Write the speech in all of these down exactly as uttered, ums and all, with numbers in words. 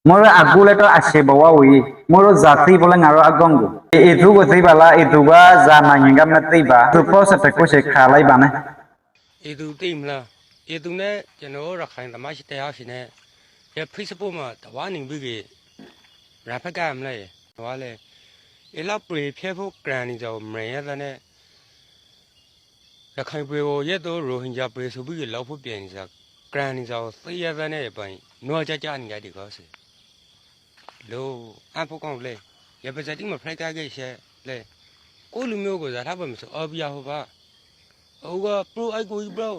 မ့ၢ်ရအဂူလၢတၢ်အဆဲးဘဝဝီ, မ့ၢ်ရဇာတိဖိလၢငါရအဂီၢ်ဂူာ်, အ့သူကသ့ဘၣ်လၢ အ့သူကဇာနငဲကမ့ၢ်သ့ဘၣ်, သူ process တကိးဆဲးခးလံဘၣ်န့ၣ်, အ့သူတ့မလၢ, အ့သူန့ၣ် ကျွန်တော်ရခိုင်သမိုင်းရှင်းတရားရှင်နဲ့ ယ Facebook မှာ တဝါနေပြီးက့ ရဖက်ကမလဲ ဝါလဲ အ့လၢပရေဖျဲးဖို့ကြံနေကြမရံရသနဲ့ ရခိုင်ပရေကို ယဲသို့ ရိုဟင်ဂျာပရေဆိုပြီး လောက်ဖို့ ပြန်နေကြ၊ ကြံနေကြ၊ သိရသနဲ့ ပိုင် နွားကြကြနေကြတဲ့ ကောစီ လို အဖို့ကောင်းလဲ ယပစတိမဖရဲကဲကဲရှဲလဲ ကိုလူမျိုးကို ဇာတ်ထားပဲမဆို အဘိယဟောပါ အိုက ပရိုအိုက်ကိုကြီး bro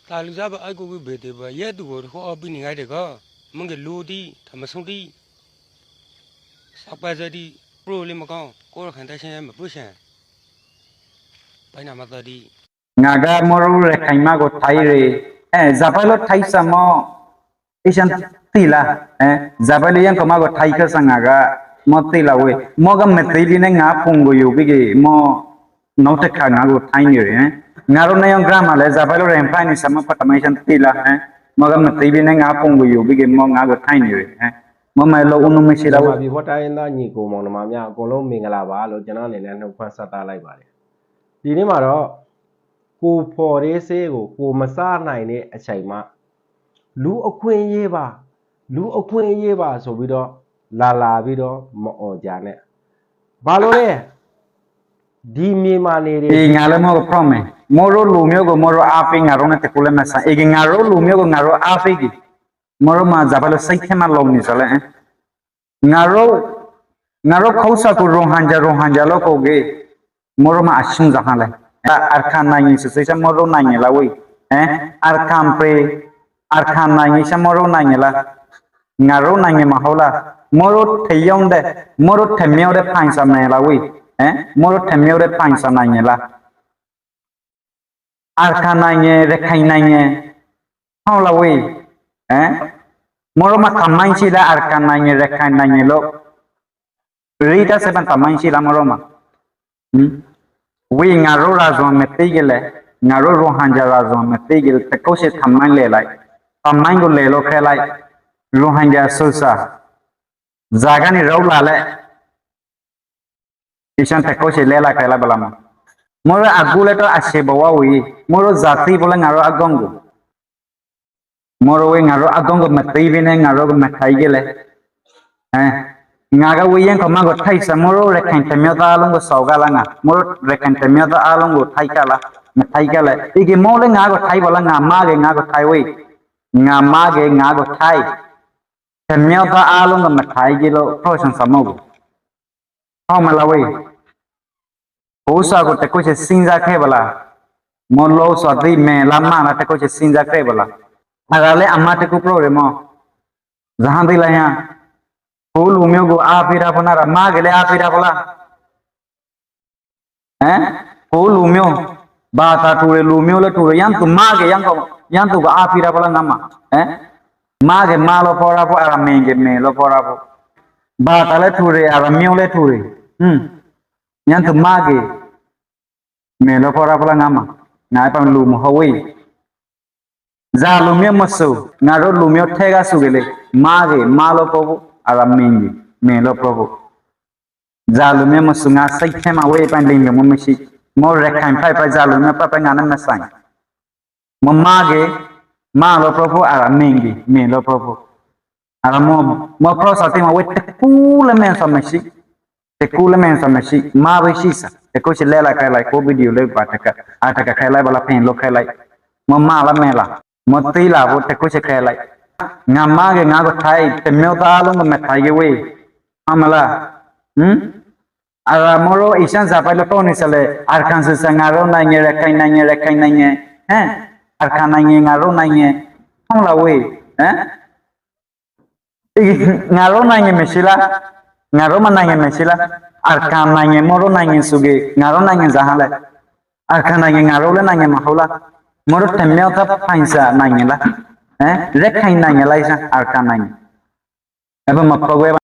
သာလူစားပဲ အိုက်ကိုကြီး ဘယ်တေပဲ ယဲသူကို တစ်ခုအဘိနေကြတဲ့ ကော မင်းကလူတီ ထမဆုံးတီ စပယ်စတီ ပရိုလေးမကောင်း ကိုရခိုင်တိုင်းရှင်းမပရိုရှင်း ပိုင်နာမသဒီ ငါကမ့ၢ်ရူရခိုင်မးကိုထိုင်ရံ, အဲ ဇာပိုင်လီၤထိုင်စ့ၢ်မ့ၢ်, အ့ရှၢၣ်သ့လၢ, အဲ ဇာပိုင်လီၤယဲၢ်ကမးကိုထိုင်ခဲစ့ၢ်ငါက, မ့ၢ်သ့လၢဝဲ, မ့ၢ်ကမ့ၢ်သ့ဘၣ်န့ၣ် ငါဖုန်းကိုယူၤဘၣ်က့ၤ, မ့ၢ်နီၢ်တခါငါကိုထိုင်န့ၣ်ရံ, ငါရူနယီၢ် grammar လၢ ဇာပိုင်လီၤရံဖဲန့ၣ်စ့ၢ်မ့ၢ် ပတမ့ၢ်ရှၢၣ်သ့လၢ, မ့ၢ်ကမ့ၢ်သ့ဘၣ်န့ၣ် ငါဖုန်းကိုယူၤဘၣ်က့ၤ, မ့ၢ်ငါကိုထိုင်န့ၣ်ရံ, မ့ၢ်မ့ၢ်လီၤအူနုမ့ၢ်ဆံးလၢဝဲ မြန်မာပြည် တိုင်းရင်းသား ညီအစ်ကို မောင်နှမများ အကုန်လုံး မင်္ဂလာပါလို့ ကျွန်တော်အနေနဲ့ နှုတ်ခွန်းဆက်သလိုက်ပါတယ်။ ဒီနေ့မှာတော့ ကိုယ်ဖော်တဲ့ဆေးကို ကိုယ်မစားနိုင်တဲ့အချိန်မှာ လူ့အခွင့်အရေးပါ၊ လူ့အခွင့်အရေးပါဆိုပြီးတော့ လာလာပြီးတော့ မအော်ကြနဲ့။ ဘာလို့လဲ။ ဒီမြေမှာနေတဲ့ အ့ ငါလၢမ့ၢ်ကဖျီမ့ၢ်, မ့ၢ်ရူလူမျိုးကို မ့ၢ်ရူအားပေး ငါရူန့ၣ် တကူလၢမဲာ်ဆှး, အ့ က့ ငါရူလူမျိုးကို ငါရူအားပေးက့ၤ, မ့ၢ်ရူမၤ ဇာပိုင်လီၤ စိတ်ထဲမှာ လိုနေကြလဲ ငါရူ, ငါရူ ခီစၢ်ကိ ရိုဟင်ဂျာ ရိုဟင်ဂျာ လို့ခေါ်က့ၤ, မ့ၢ်ရူမၤ အရှုံးစားဟါလဲ, အာရခန်နိုင်ငံ ဆို ဆို ရှဲ မ့ၢ်ရူနိုင်ငံလီၤဝဲ, အဲ အာရခန်ပရေ, အာရခန်နိုင်ငံ ရှဲ မ့ၢ်ရူနိုင်ငံလီၤ, ငါရူနိုင်ငံမဟုတ်လီၤ, မ့ၢ်ရူ တစ်ယောက်တည်း, မ့ၢ်ရူ တစ်မျိုးတည်း ပိုင်ဆိုင်မှုလီၤဝဲ, အဲ မ့ၢ်ရူ တစ်မျိုးတည်း ပိုင်ဆိုင်မှုလီၤ အာရခန်နိုင်ငံ ရခိုင်နိုင်ငံ ဟုတ်လီၤဝဲ, အဲ မ့ၢ်ရူမၤ သမိုင်းရှိလီၤ အာရခန်နိုင်ငံ ရခိုင်နိုင်ငံလို့, ရံတၢ်စဲးပၢၢ် သမိုင်းရှိလီၤ မ့ၢ်ရူမၤ, ဝဲ ငါရူ ရာဇဝင် မသိကလဲၣ်, ငါရူ ရိုဟင်ဂျာ ရာဇဝင် မသိကလဲၣ်, တကိးဆံး သမိုင်းလဲၤလံ, သမိုင်းကို လဲၤလို့ခဲလံ, ရိုဟင်ဂျာ ဆိုးစၢ် ဇာတ်ကနေ ရောက်လာလဲၣ် အ့ရှၢၣ် တကိးဆံး လဲၤလံခဲလံ ဘၣ်လီၤမး, မ့ၢ်ရူအဂူလၢတၢ်အဆဲးဘဝဝီ, မ့ၢ်ရူဇာတိဖိလၢ ငါရူအဂီၢ်ဂူာ်, မ့ၢ်ရူဝဲ ငါရူအဂီၢ်ဂူာ် မသိဘၣ်န့ၣ် ငါရူကမ့ၢ်ထိုင်ကလဲၣ်, အဲ ငါကဝဲ ယဲၢ်ကမးကိုထိုင်စ့ၢ် မ့ၢ်ရူ ရခိုင်တစ်မျိုးသားလုံးကို စော်ကားလီၤ ငါ, မ့ၢ်ရူ ရခိုင်တစ်မျိုးသားအားလုံးကို ထိုင်ကလဲၣ်, မထိုင်ကလဲၣ်, အ့ က့ မ့ၢ်လၢငါကိုထိုင်ဘၣ်လီၤ ငါမၤက့ၤ ငါကိုထိုင်ဝဲ, ငါမၤက့ၤ ငါကိုထိုင်, တစ်မျိုးသားအားလုံးကို မထိုင်ကလဲၣ်လို့ ဖျီၣ်စၢ်စ့ၢ်မ့ၢ်ဂ့ၤ ဟိစၢ်ကို တကိးဆံး စဉ်းစားခဲဘၣ်လၢ, မ့ၢ်လိစၢ်သ့ မဲာ်လၢမၤလၢ တကိးဆံး စဉ်းစားခဲဘၣ်လၢ, အဂၤလၢအမါတကိးပြၢ်ရံၣ်မး, ရဟန်းသ့လၢညါ, ကိုယ့်လူမျိုးကို အားပေးတာ ဖုန်းနံပါတ် မၤက့ၤလၢ အားပေးတာ ဖုန်းနံပါတ် ဟဲ, ကိုယ့်လူမျိုး, ဘာသာတူတယ် လူမျိုးလည်းတူတယ် ရန်သူမၤက့ၤ ရန်သူ, ရန်သူကို အားပေးတာ ဖုန်းနံပါတ် ငါမၤ, ဟဲ, မၤက့ၤ မၤလီၤ ဖုန်းနံပါတ် အရမ့ၢ် မ့ၢ်လီၤ ဖုန်းနံပါတ်, ဘာသာလည်းတူတယ် အရမျိုးလည်းတူတယ်, ဟွန်း, ရန်သူမၤက့ၤ မ့ၢ်လီၤ ဖုန်းနံပါတ် ငါမၤ, ငါပှၤလူမျိုး ဟုတ်ဝဲ, ဇာလူမျိုးမဆို, ငါတို့လူမျိုးထဲကဆိုကလေး, မၤက့ၤ မၤလီၤ ဖုန်းနံပါတ်, အရမ့ၢ် မ့ၢ်လီၤ ဖုန်းနံပါတ်, ဇာလူမျိုးမဆို, ငါစိတ်ထဲမှာ ဝဲပှၤလိမ်လူမျိုးမရှိ, မ့ၢ်ရခိုင်ဖဲ ပှၤဇာလူမျိုးဖဲ ပှၤ ငါနဲ့မဆိုင်, မ့ၢ်မၤက့ၤ မၤလီၤ ဖုန်းနံပါတ်, အရမ့ၢ် မ့ၢ်လီၤ ဖုန်းနံပါတ်, အရမ့ၢ် မ့ၢ်ဖျီၣ်စၢ်သ့မး ဝဲတကူလၢမဲာ်စီမ့ၢ်ရှိ, တကူလၢမဲာ်စီမ့ၢ်ရှိ, မၤဝဲရှိစ့ၢ်, တကိးဆံး လဲၤလံခဲလံ, ကိုယ့် video လၢပှၤတကး, အတကးခဲလံ ဘၣ်လၢ ဖဲလီၤခဲလံ, မ့ၢ်မၤလၢမဲာ်လီၤ, မ့ၢ်သ့လၢဖိ တကိးဆံးခဲလံ, ငါမၤက့ၤ ငါကထိုင်, တစ်မျိုးသားအားလုံးကို မထိုင်က့ၤဝဲ, ဟုတ်မလား, ဟွန်း, အရမ့ၢ် အ့ရှၢၣ် ဇာပိုင်လီၤ တီၢ်န့ၢ်စ့ၢ်လဲၣ်, အာရခန် ဆိုစ့ၢ် ငါတို့နိုင်ငံ, ရခိုင်နိုင်ငံ, ရခိုင်နိုင်ငံ, ဟဲ, အာရခန်နိုင်ငံ ငါတို့နိုင်ငံ, ဟုတ်လီၤဝဲ, ဟဲ ငါတို့နိုင်ငံမရှိလား, ငါတို့မှာနိုင်ငံမရှိလား, အာရခန်နိုင်ငံ မ့ၢ်တို့နိုင်ငံဆိုက့ၤ, ငါတို့နိုင်ငံ စ့ၢ်ဟါလဲၣ်, အာရခန်နိုင်ငံ ငါတို့လည်းနိုင်ငံမဟုတ်လား, မ့ၢ်တို့ တစ်မျိုးသား ပိုင်ဆိုင်မှုနိုင်ငံလား, ဟဲ, ရခိုင်နိုင်ငံလား, အာရခန်နိုင်ငံ, အဲ ပမဖျီၣ်ဝဲဘၣ်